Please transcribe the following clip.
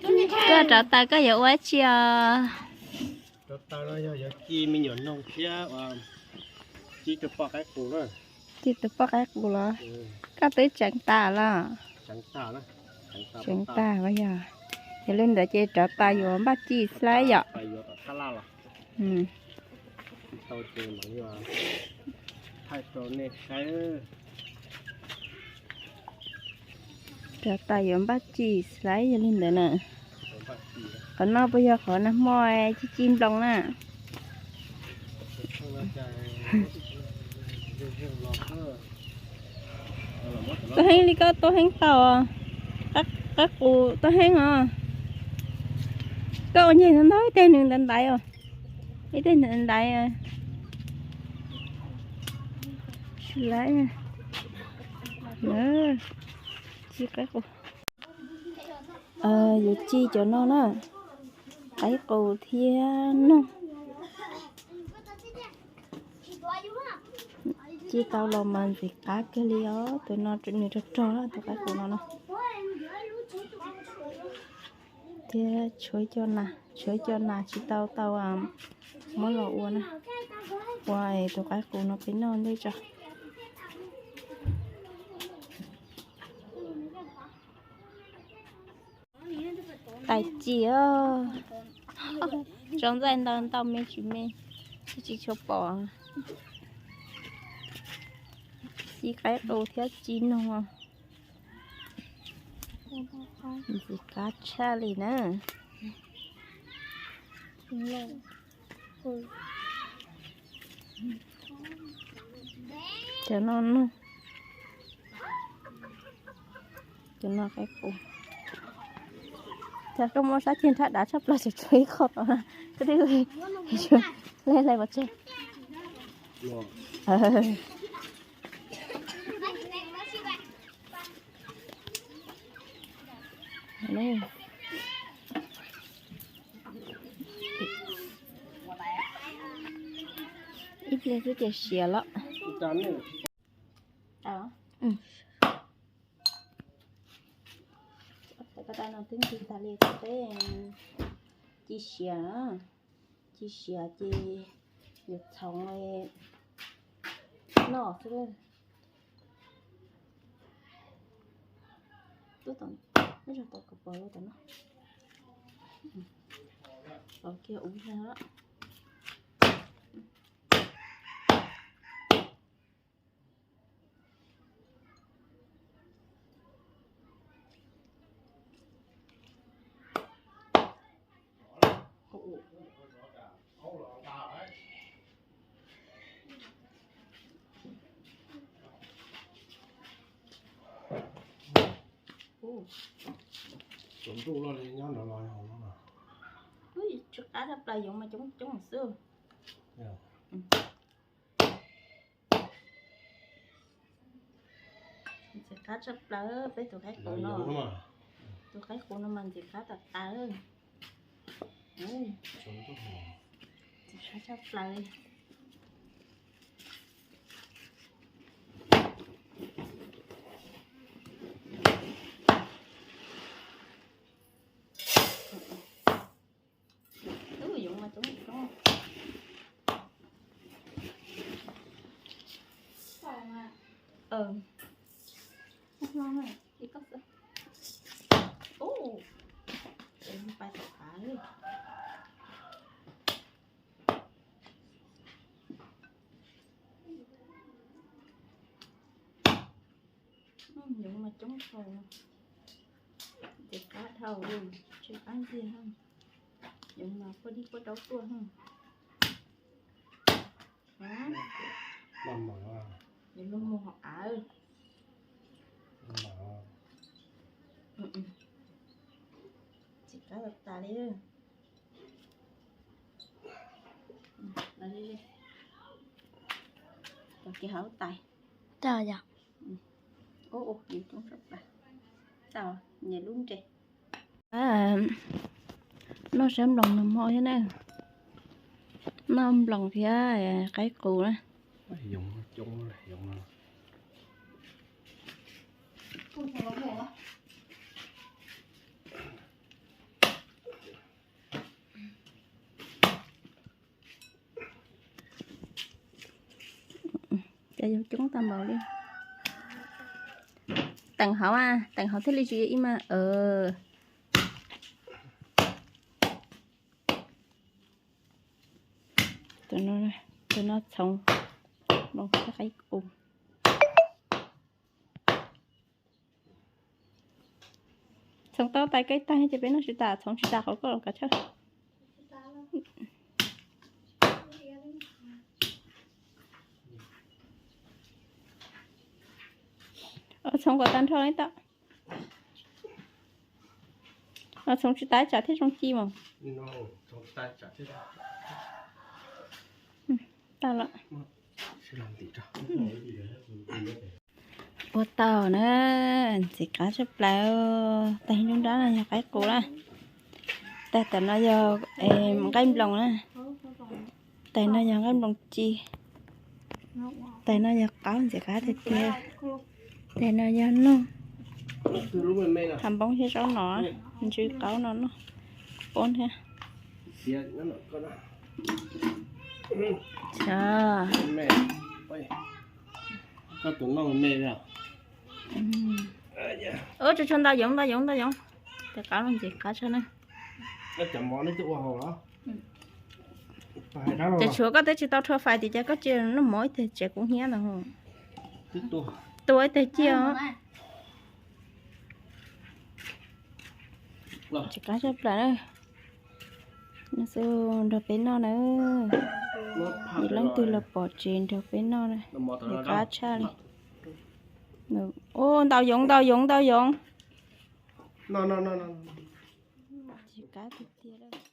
Koj rauv taws koj yuav ua dab tsi os? Rauv taws no yog yuav ci me nyuam noog thiab ci tus poj qaib qus na. Ci tus poj qaib qus los? Koj twb tseev tas los? Tseev tas, tseev tas yog. Yog li ntawd ces rauv taws yuav npaj ci xwb yom. Rauv taws yuav npaj ci xwb yog li ntawd na. Qhov no puas yog qhov nag hmo ci ci nploos na? Tuaj heev li koj tuaj heev tau, qaib qus tuaj heev os. Koj ua nyiaj ntau ntau ib teg nws ntaiv ntaiv os. Ib teg ntaiv ntaiv. Tsis laib. Ci qaib qus. Yuav ci cov no na, qaib qus thiab noog. Ci tau los mas ntxim qab kawg li os, tus no nws rog rog na, tus qaib qus no na. Thiab tshuav cov nas, tshuav cov nas tsis tau tau muab los ua na. Ua tus qaib qus no peb noj ntej tso. Tais ci os, tsob ntxaij ntau ntau me tsis me, tsis tshua pom. Ci qaib qus thiab ci noog, ntxim qab tshaj li na. Cov no noog, cov no qaib qus. Cas koj muab sab ceg nrhab dav tshaj plaws, tsuas tshuav ib qho no, koj twb hlais hlais pov tseg. Ib pliag xwb ces siav lawm. Ko taw no twb nti tas li, peb ci siav, ci siav ces yuav txhoov noj xwb. Tub tom, ib zaug tau kos pos los tom no. Pos kiag ub na. Tsaus ntuj loj li nyob nrad los hauv no. Tsw qab tshaj plaws, yoov mas coob coob xwb. Ntxim qab tshaj plaws peb tus qaib qus no. Tus qaib qus no mas ntxim qab tas tas. Ntxim qab tshaj plaws. Ub, yoov mas coob coob. Ub, pais tom hav li. Yoov mas coob dhau, ntxim qab dhau, tsw qab ntxiag. Yoov mas quaj dib quaj daub tuaj. Yuav luag mus hauv av. Ntxim qab tas tas li. Cov kiag hauv tais. Ub, ub, nws coob tshaj plaws. Tau, nyias lub nres. Noj sab nploos nag hmo thiab na. Noj nploos thiab qaib qus na. Yoov coob, yoov no. Yog coob tag npaum li. Teem hauv, teem hauv thiaj li tsis ib mas. Tus no txhoov, qaib qus. Txhoov tau tais koj tag ces peb noj tsis tas, txhoov tsis tas qhov koj los kav tsij. Txhoov kom tag nrho li tau. Txhoov tsis tas tsam thiaj zoo ci mas. Tag lawm. Ua tau na, ntxim qab tshaj plaws. Tais nruab nrab no yog qaib qus na. Tais tam no yog nqaij nploos na. Tais no yog nqaij nploos ci. Tais no yog qaub ntxim qab tiag tiag. Tais no yog noog, qhav npoob thiab zaub no, ntsw qaub no noj poob thiab. Tsuas tsuas ntau yoov ntau yoov ntau yoov, tais qaub no ntxim qab tshaj na. Ces tshuav koj twb tsis tau rho fais tim ces koj cia noj mov ib teg tsev kuv hnyiab ntag. Tua ib teg ciaj os. Ntxim qab tshaj plaws na. Nrog peb noj na. Ib leej twg los pom tsev nrog peb noj na. Ntxim qab tshaj li. Ntau yoov ntau yoov ntau yoov. Ntxim qab tiag tiag.